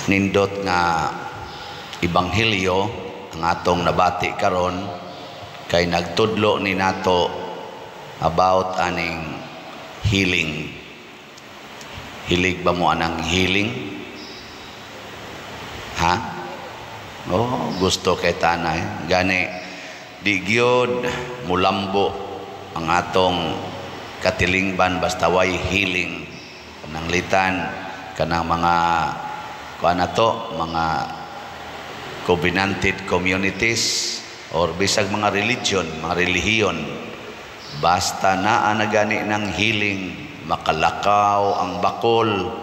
Nindot nga ebanghelyo ang atong nabati karon kay nagtudlo ni nato about aning healing. Hilig ba mo anang healing? Ha? Oh, gusto kay tanay. Gani di gyud mulambo ang atong katilingban basta way healing. Kanang litan, kanang mga kuan nato, mga covenanted communities or bisag mga religion, mga relihiyon, basta naa na gani ng healing, makalakaw ang bakol.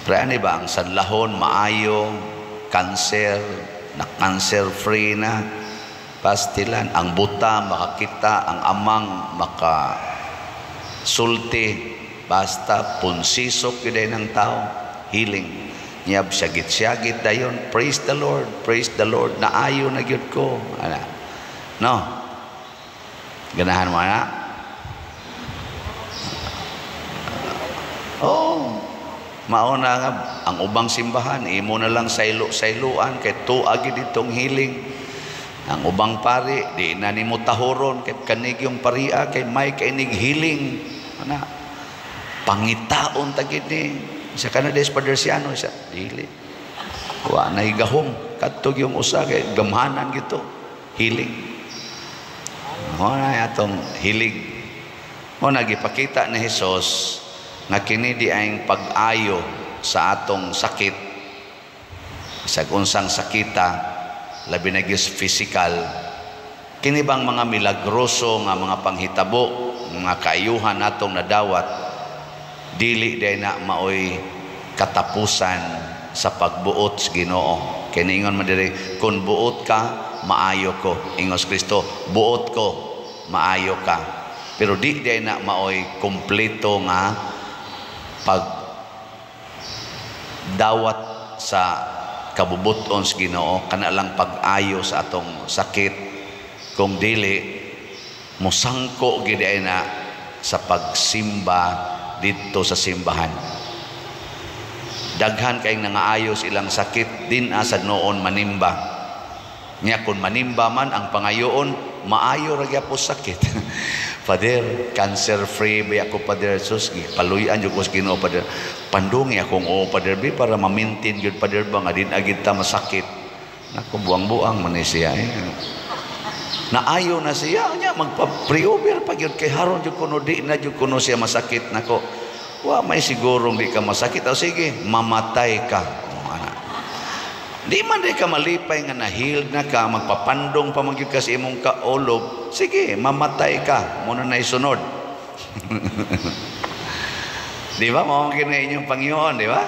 Pre, ani ba ang sanlahon maayo, cancer na cancer free na, pastilan ang buta makakita, ang amang maka sulti, basta punsisok gyud ng tao, healing. Nyab syagit-syagit dayon, "Praise the Lord, praise the Lord, naayo na gyud ko." Ana. No? Ganahan mo na? Oh, mauna nga ang ubang simbahan imo na lang saylo-sayloan kay tuwa gyud ditong healing. Ang ubang pari di na nimo tahuron kay kanig yung paria kay may kainig healing. Ana. Pangitaon ta gid ni. Isa ka na des Padersiano isa dili. Wa na gahom kadto yung usa kay gamhanan gito healing. Mo na atong hilig. Mo na gipakita ni Hesus nga kini di ang pag-ayo sa atong sakit, bisag unsang sakita, labi na gyud physical. Kini bang mga milagroso nga mga panghitabo, mga kaayuhan natong nadawat, dili day na maoy katapusan sa pagbuot sa Ginoo. Kay niingon man diri, "Kung buot ka, maayo ko." Ingos Kristo, "Buot ko, maayo ka." Pero di day na maoy kompleto nga pag dawat sa kabubuton sa Ginoo, kana lang pag-ayo sa atong sakit. Kung dili, musangko gid ay na sa pagsimba didto sa simbahan. Daghan kay nangaayo sa ilang sakit din asa noon manimba. Nya kung manimba man ang pangayoon, maayo ra gyapon sakit. "Father, cancer free ba ako, Father? Sus, paluyan jud ko sa Ginoo, Father. Pandungi akong oo, Father, bi para ma-maintain gyud, Father, ba nga din agid ta masakit." Nako, buang-buang man ni siya eh. Naayo na siya nya magpa-pre-over pa gyud kay haron jud kuno di na jud kuno siya masakit. Nako, wa may sigurong di ka masakit. O sige, mamatay ka. O, ana. Di man di ka malipay nga na-healed na ka, magpapandong pa man gyud ka sa imong kaolob. Sige, mamatay ka. Muna na isunod. Di ba? Mao man na inyong Panginoon, di ba?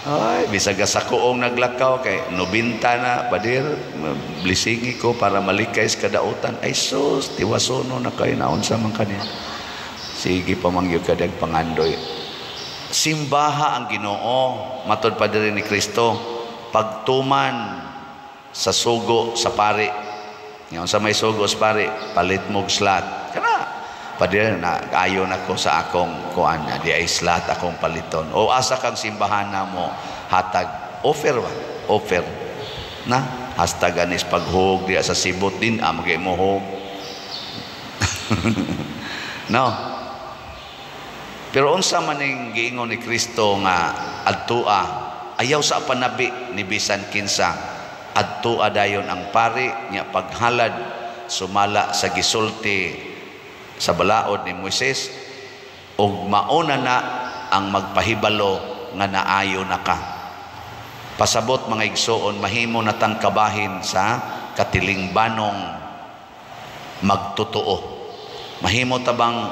Ay, bisag sa kuong naglakaw kay 90 na, "Pader, blessingi ko para malikay sa kadautan." Ay sus, tiwasono na kayo, naunsa man kaniya. Sige pa man gyud kadag pangandoy. Simbaha ang Ginoo, matod pa diri ni Kristo, pagtuman sa sugo sa pari. Ngayon sa may sugo sa pari, palit mo og slot. Kana, "Pader, na ayo na ko sa akong kuan, di ay slot akong paliton." O asa kang simbahan na mo hatag offer ba? Offer. Na hashtag anis paghug diya sa sibot din ah magay mo hug. No. Pero unsa man ning giingon ni Kristo nga adtua, ayaw sa panabi ni bisan kinsa, adtua dayon ang pari nya paghalad sumala sa gisulti sa balaod ni Moises ug mauna na ang magpahibalo nga naayo na ka. Pasabot, mga igsoon, mahimo na tang kabahin sa katilingbanong magtotoo. Mahimo ta bang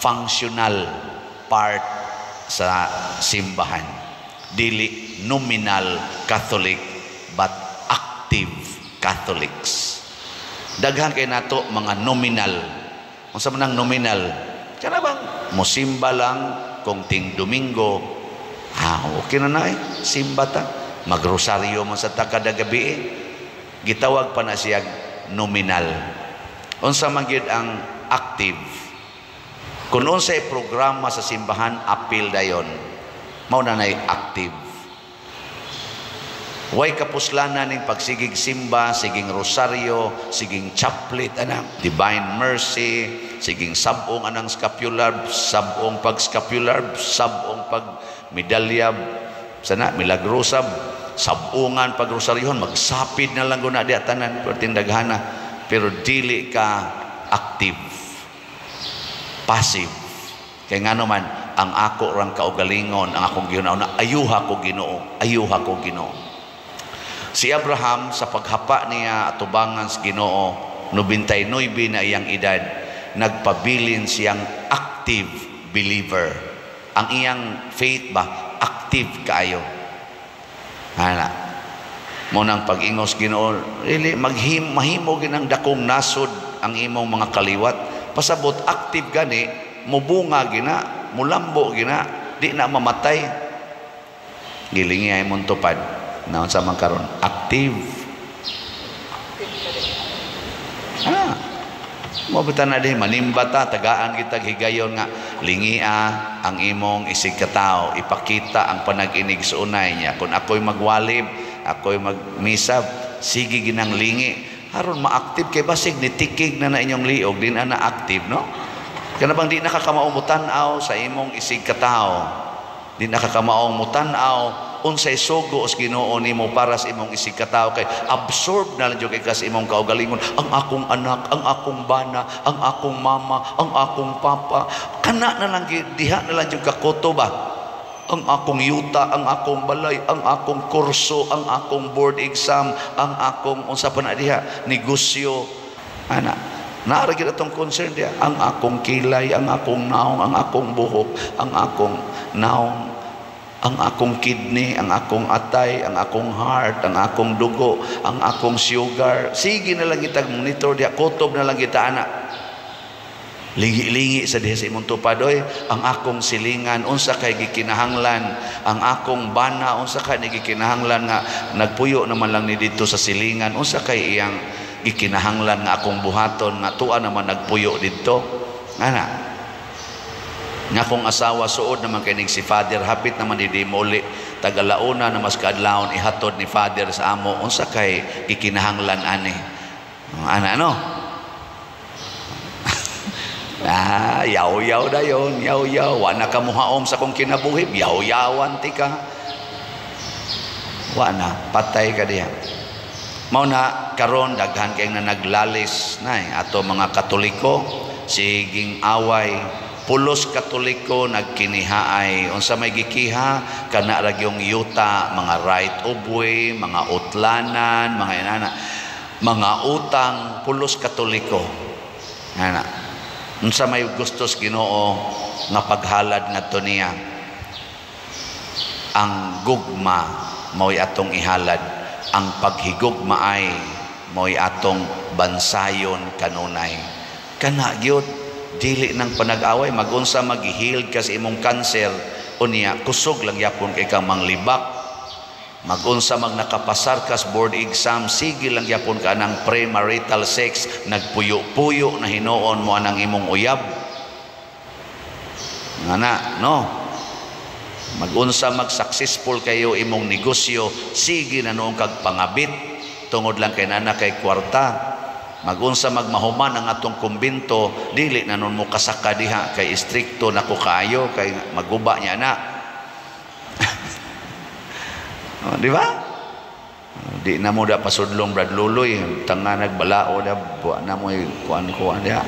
functional part sa simbahan? Dili nominal Catholic but active Catholics. Daghan kay nato mga nominal. Unsa man ang nominal? Kana bang mosimba lang kung ting Domingo. Ah, okay na na eh. Simba ta. Magrosaryo man sa ta kada gabi eh. Gitawag pa na siya nominal. Unsa man gyud ang active? Kung unsay programa sa simbahan, apil dayon. Mao na nay active. Way kapuslanan ning pagsigig simba, siging rosaryo, siging chaplet anang Divine Mercy, siging sabong anang scapular, sabong pag scapular, sabong pag medalya, sana milagrosa, sabungan pag rosaryohon, magsapid na lang guna diya tanan, perting daghana, pero dili ka active, passive. Kay ngano man, ang ako rang kaugalingon, ang akong gihuna, ayuha ko Ginoo, ayuha ko Ginoo. Si Abraham sa paghapa niya atubangan sa Ginoo, 99 na iyang edad, nagpabilin siyang active believer. Ang iyang faith ba, active kaayo. Ana. Mo nang pag-ingos Ginoo, really mahimo ginang dakong nasod ang imong mga kaliwat. Pasabot active gani, mubunga gina, mulambo gina, di na mamatay. Gilingi ay mong tupad. Naon sa man karon active. Ah. Mo bita na di manimba ta, tagaan kita higayon nga lingia ang imong isig katao, ipakita ang panag-inig sa unay niya. Kung ako'y magwalib, ako'y magmisa, sige ginang lingi aron ma-active kay basig nitikig na na inyong liog, di na na-active, no? Kana bang di nakakamao mutan-aw sa imong isig katao, di nakakamaong mutan-aw unsay sugo sa Ginoo nimo para sa imong isig katao, kay absorb na lang jud kay ka sa imong kaugalingon. Ang akong anak, ang akong bana, ang akong mama, ang akong papa, kana na lang diha na lang jud kakuto ba, ang akong yuta, ang akong balay, ang akong kurso, ang akong board exam, ang akong unsa pa na diha, negosyo, ana. Naara gyud atong concern diha, ang akong kilay, ang akong naong, ang akong buhok, ang akong naong, ang akong kidney, ang akong atay, ang akong heart, ang akong dugo, ang akong sugar. Sige na lang kita monitor diha, kutob na lang kita ana. Lingi-lingi sa diha sa imong tupad, oy, ang akong silingan, unsa kay gikinahanglan, ang akong bana, unsa kay gikinahanglan nga nagpuyo naman lang ni didto sa silingan, unsa kay iyang gikinahanglan nga akong buhaton nga tuwa naman nagpuyo didto. Ana. Nga kung asawa suod naman kay si Father, hapit naman di muli tagalauna na mas kaadlawon ihatod ni Father sa amo, unsa kay gikinahanglan ani. Ana ano? Ah, yaw-yaw dayon, yaw-yaw. Wa na ka muhaom sa kong kinabuhi, yaw-yawan ti ka. Wa na, patay ka diha. Mao na karon daghan kay na naglalis na eh, ato mga Katoliko, siging away. Pulos Katoliko nagkinihaay. Unsa may gikiha kana ra gyung yuta, mga right of way, mga utlanan, mga inana, mga utang, pulos Katoliko. Ana. Unsa may gustos Ginoo nga paghalad ngadto niya? Ang gugma mao'y atong ihalad, ang paghigugma ay mao'y atong bansayon kanunay. Kana gyud dili nang panag-away. Magunsa magihil ka sa imong kanser unya kusog lang yapon kay kang manglibak. Magunsa mag nakapasar ka sa board exam, sige lang yapon ka nang premarital sex, nagpuyo-puyo na hinuon mo anang imong uyab. Ngana, no? Magunsa mag successful kayo imong negosyo, sige na noong kag pangabit tungod lang kay nana kay kwarta. Magunsa magmahuman ang atong kumbinto, dili na nun mo kasaka diha kay istrikto na ko kaayo kay maguba niya na. Oh, di ba? Di na mo da pasudlong Brad Luloy, tanga nagbalao da buwa na mo kuan-kuan diha.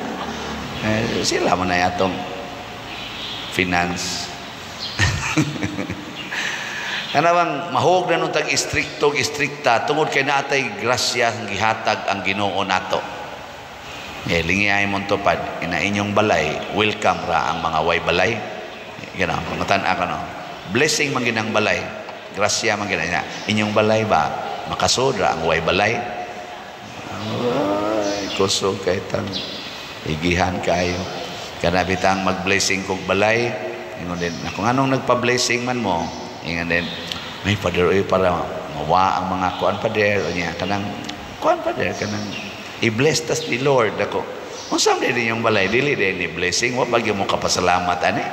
Eh, sila man na atong finance. Kana bang mahog na nung tag istrikto istrikta tungod kay naatay grasya ang gihatag ang Ginoo nato. Eh, lingi ay mong tupad ina inyong balay, welcome ra ang mga way balay. Gana, pangatan ka no. Blessing man ginang balay. Grasya man gina inyong balay ba makasodra ang way balay. Ay, kusog kay tang igihan kayo. Kana bitang mag-blessing kog balay, ingon din kung anong nagpa-blessing man mo, ingon din may Father oy para mawa ang mga kuan Father unya kanang kuan Father kanang i-bless tas ni Lord ako. Unsa man din inyong balay dili din ni blessing, wa pa gyud mo kapasalamat ani.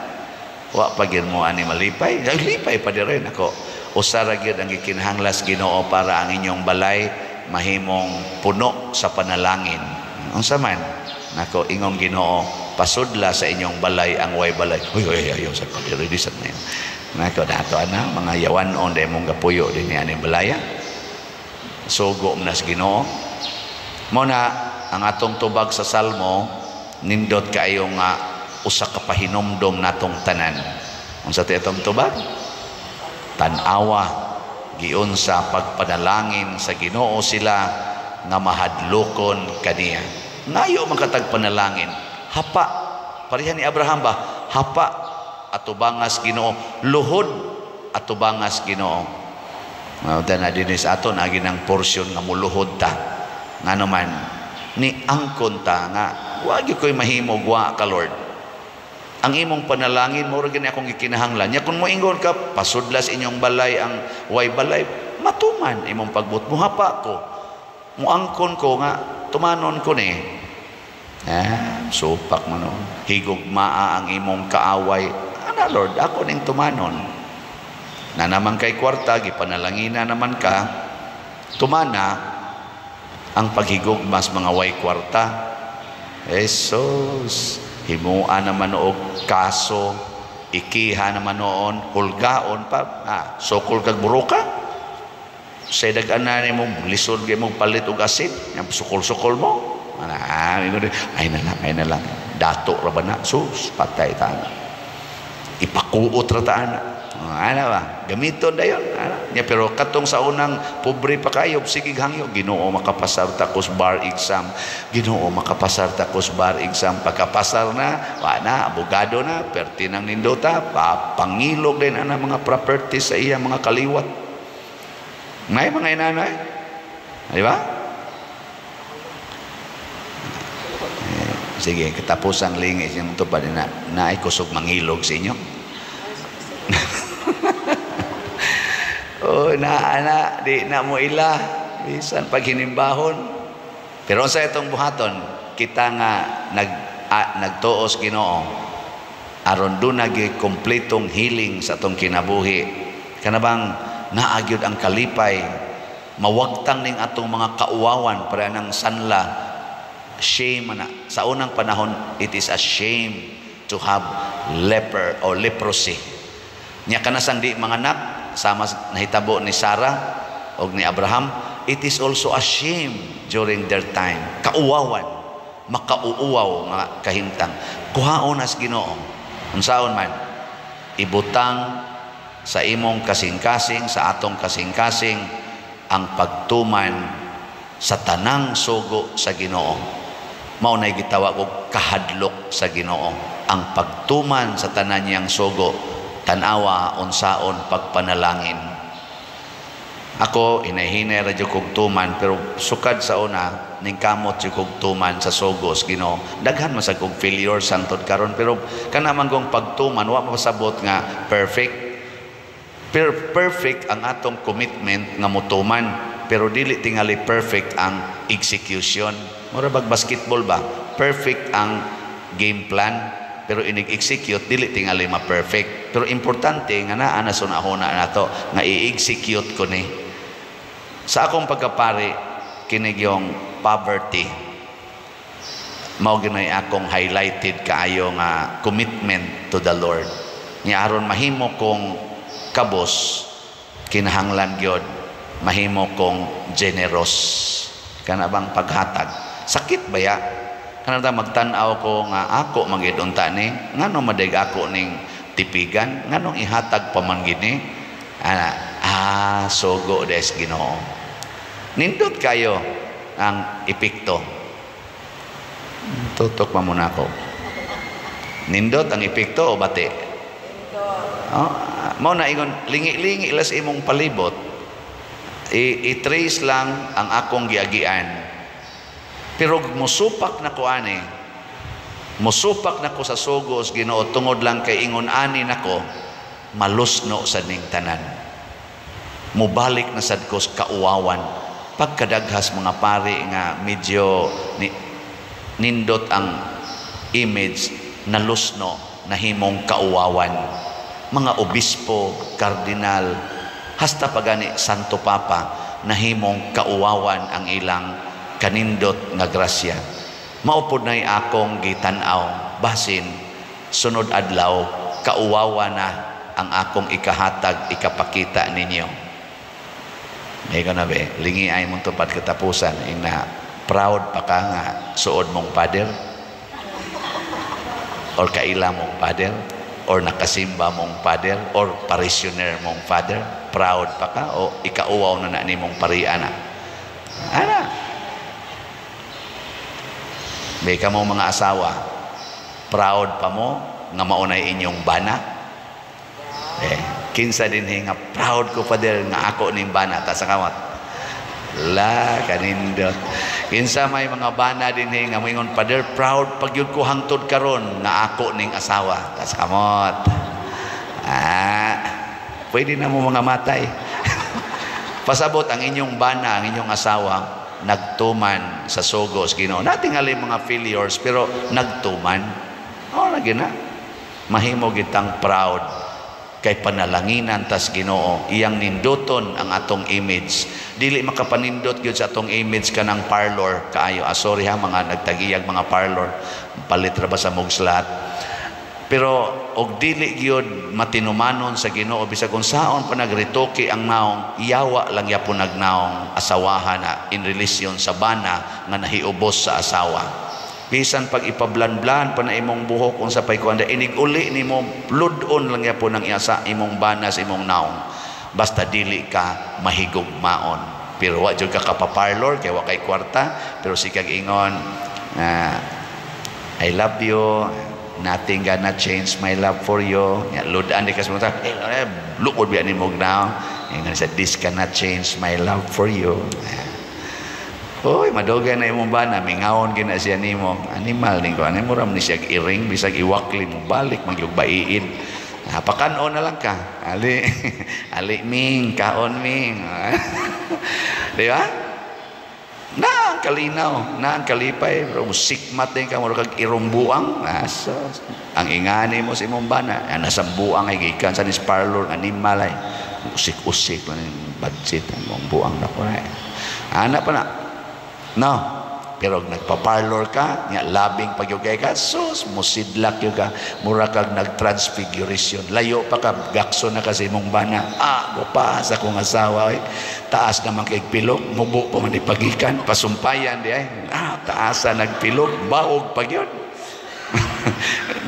Wa pa gyud mo ani malipay. Ay, lipay pa rin ako. Usa ra gyud ang gikinahanglan Ginoo para ang inyong balay mahimong puno sa panalangin. Unsa man? Nako, ingong Ginoo, pasudla sa inyong balay ang way balay. Uy, uy, ayaw sa ready sa na. Nako, dato ana mga yawan-on dai mong gapuyo dinhi aning balaya. Sugo man nas Ginoo. Mao na ang atong tubag sa Salmo, nindot kaayo nga usa ka pahinumdom natong tanan. Unsa ti atong tubag? Tan-awa, giunsa pagpanalangin sa Ginoo sila nga mahadlokon kaniya. Ngayo man katag panalangin. Hapa, pareha ni Abraham ba? Hapa atubangas Ginoo, luhod atubangas Ginoo. Mao na dinhi sa aton agi ng porsyon nga muluhod ta. Ngano man ni angkon ta nga wa gyud koy mahimo wa ka, Lord. Ang imong panalangin mao ra gani akong gikinahanglan. Nya kun moingon ka pasudla sa inyong balay ang way balay, matuman imong pagbuot. Muhapa ko. Muangkon ko nga tumanon ko ni. Ah, supak man no. Higugmaa ang imong kaaway. Ana, Lord, ako ning tumanon. Na naman kay kwarta, gipanalangina naman ka, tumana ang paghigugmas mga way kwarta. Jesus, himua naman og kaso, ikiha naman noon, hulgaon pa, ah, sukol kag buruka. Sa dag-ana nimo lisod kay mong palit og asin, yang sukol-sukol mo. Ana, ay na lang, ay na lang. Dato ra ba na? Sus, patay ta na. Ipakuot ra ta ana. Ana ba? Gamiton dayon. Ana. Nya pero katong sa unang pobre pa kayo, sige hangyo, Ginoo, makapasar ta kos bar exam. Ginoo, makapasar ta kos bar exam. Pagkapasar na, wa na, abogado na, perti nang nindota, pa, pangilog din ana mga properties sa iya mga kaliwat. May mga inanay. Di ba? Eh, sige, katapos ang lingis yung tupad na naay kusog mangilog sa inyo. Oh, na ana di na mo ila bisan pag hinimbahon. Pero sa itong buhaton, kita nga nagtuos Ginoo aron duna gyud kompletong healing sa atong kinabuhi. Kana bang naa gyud ang kalipay, mawagtang ning atong mga kauwawan para nang sanla shame na. Sa unang panahon, it is a shame to have leper or leprosy. Nya kanasang di manganak, sama nahitabo ni Sarah og ni Abraham, it is also a shame during their time. Kauwawan, makauuwaw nga kahimtang. Kuhaon as Ginoo. Unsaon man, ibutang sa imong kasing-kasing, sa atong kasing-kasing ang pagtuman sa tanang sugo sa Ginoo. Mao nay gitawag og kahadlok sa Ginoo. Ang pagtuman sa tanan niyang sugo, tan-awa unsaon pagpanalangin. Ako hinay-hinay ra jud kog tuman, pero sukad sa una ning kamot jud kog tuman sa sugos Ginoo. Daghan man sad kog failure sangtod karon, pero kana man gong pagtuman wa mapasabot nga perfect. Pero perfect ang atong commitment nga motuman, pero dili tingali perfect ang execution. Mura bag basketball ba? Perfect ang game plan, pero inig-execute dili tingali ma-perfect. Pero importante nga naa na sunahuna nato nga i-execute ko ni. Sa akong pagkapari, kinig yung poverty. Mao ginay akong highlighted kaayo nga commitment to the Lord. Nya aron mahimo kong kabos, kinahanglan gyud mahimo kong generous. Kana bang paghatag? Sakit ba ya? Kana ta magtan-aw ko nga ako magyud unta ni, ngano madig ako ning tipigan, nganong ihatag pa man gini? Ana, sugo des Ginoo. Nindot kayo ang epekto. Tutok pa muna ako. Nindot ang epekto o bati? Oh, mao na ingon lingi-lingi las imong palibot. I-trace lang ang akong giagian. Pero musupak na ko ani. Musupak na ko sa sugos Ginoo tungod lang kay ingon ani nako malusno sa ning tanan. Mubalik na sad ko sa kauwawan. Pagkadaghas mga pari nga medyo nindot ang image na lusno nahimong kauwawan. Mga obispo, kardinal, Hasta pagani Santo Papa nahimong kauwawan ang ilang kanindot nga grasya. Mao pod nay akong gitan-aw, basin sunod adlaw kauwawa na ang akong ikahatag, ikapakita ninyo. Ikaw na be, lingi ay mong tupad katapusan, ina proud pa ka nga suod mong father or kaila mong father or nakasimba mong father or parishioner mong father. Proud pa ka o ikauwaw na na nimong pariana ana? May ka mo mga asawa, proud pa mo nga maunay inyong bana? Eh, kinsa din nga proud ko, father, nga ako ning bana? Ta sa kamot la kanindot. Kinsa may mga bana din nga moingon, "Father, proud pagyud ko hangtod karon nga ako ning asawa"? Ta sa kamot. Ah, pwede na mo mga matay. Pasabot ang inyong bana, ang inyong asawa, nagtuman sa sugos Ginoo. Natingali mga failures, pero nagtuman. Oh, lagi na mahimo gitang proud kay panalanginan tas Ginoo, iyang ninduton ang atong image. Dili makapanindot gyud sa atong image kanang parlor kaayo. Ah, sorry ha, mga nagtagiyag mga parlor, palit ra ba sa mug slot. Pero og dili gyud matinumanon sa Ginoo, bisag kung saon pa nagretoke ang naong, yawa lang yapon nagnaong asawahan na in relation sa bana nga nahiubos sa asawa. Bisan pag ipablan-blan pa na imong buhok, unsa pay kuan, inig uli nimo, lud-on lang yapon ang iyasa imong bana sa imong naong, basta dili ka mahigugmaon. Pero wa jud ka kapaparlor kay wa kay kwarta, pero sikag ingon na, "I love you, nothing gonna change my love for you." Ya, ludan di ka sa mga eh, lukod biya ni mong naong. Ingon sa, "This cannot change my love for you." Uy, madugay na imong bana, mingawon gina siya nimo. Animal ning ko, ani mo ram ni siya iring, bisag iwakli mo balik magyug baiid. Pakan-on na lang ka. Ali, ali ming, kaon ming. Di ba? Na ang kalinaw, na ang kalipay, pero sikmat din ka, mura kag irong buang. Asa, ang ingani mo sa imong bana, nasa buang ay gikan sa nis parlor, animal ay usik-usik man budget ang buang na ko. Ana pa na. No. Pero nagpa-parlor ka, nga labing pagyugay ka, sus, musidlak yun ka, mura kag nag-transfiguration. Layo pa ka, gakso na kasi mong bana. Ah, pa sa akong asawa, ay. Taas naman kay pilok, mubo pa man ipagikan, pasumpayan di ay. Ah, taasa nagpilok, baog pag yun.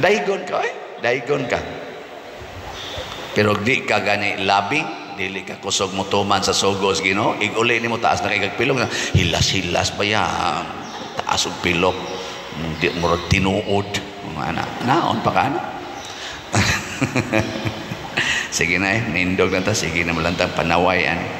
Daygon ka, ay. Daygon ka. Pero di ka gani labing, dili ka kusog mo tuman sa sugos Ginoo, iguli nimo taas na kay kagpilok, hilas-hilas ba ya, taas og pilok, di murag tinuod, mga anak, naon pa ka na. Sige na eh, nindog na ta, sige na malantang panaway ani.